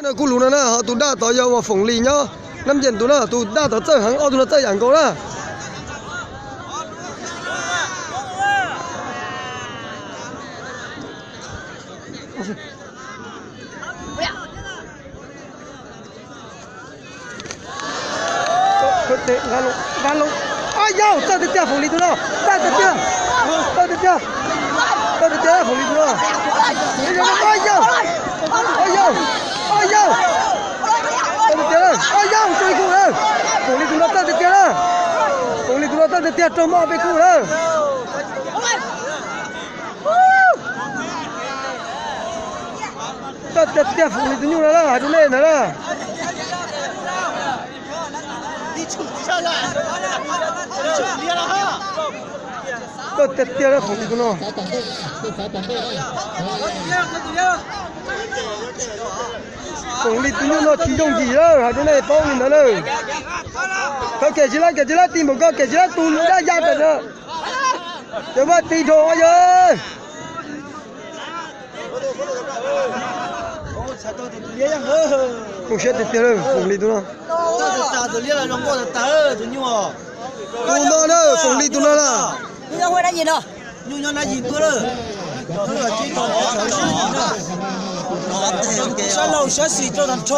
Na kuj lus no na, ho tus daj tod yog uas Foom Lis nyob Nab Ncees tus na, tus daj tod txawj heev, ob tug no txawj yam nkaus na. Nqa loo, nqa loo. Ob yaug, txawj tiag tiag Foom Lis tus no, txawj tiag tiag, txawj tiag tiag, txawj tiag tiag Foom Lis tus no. Ob yaug, ob yaug, ob yaug, txawj tiag tiag, ob yaug, raug ib kub na. Foom Lis tus no txawj tiag tiag na, Foom Lis tus no txawj tiag tiag, raug mob peb kub na. Txawj tiag tiag Foom Lis tus nyuj no na, hais rau nej ntag na. Txawj tiag tiag na Foom Lis tus no. Foom Lis tus nyuj no tsis yooj yim lawm, hais rau nej paub li ntawd na. Khawb kem tsis lab, kem tsis lab, ti npaum ko kem tsis lab, tus daj ya pem na. Ces vaj ti dhau yog. Zoo siab tiag tiag Foom Lis tus no. Tus no na, Foom Lis tus no na. Sab laug sab xis rau tag nrho.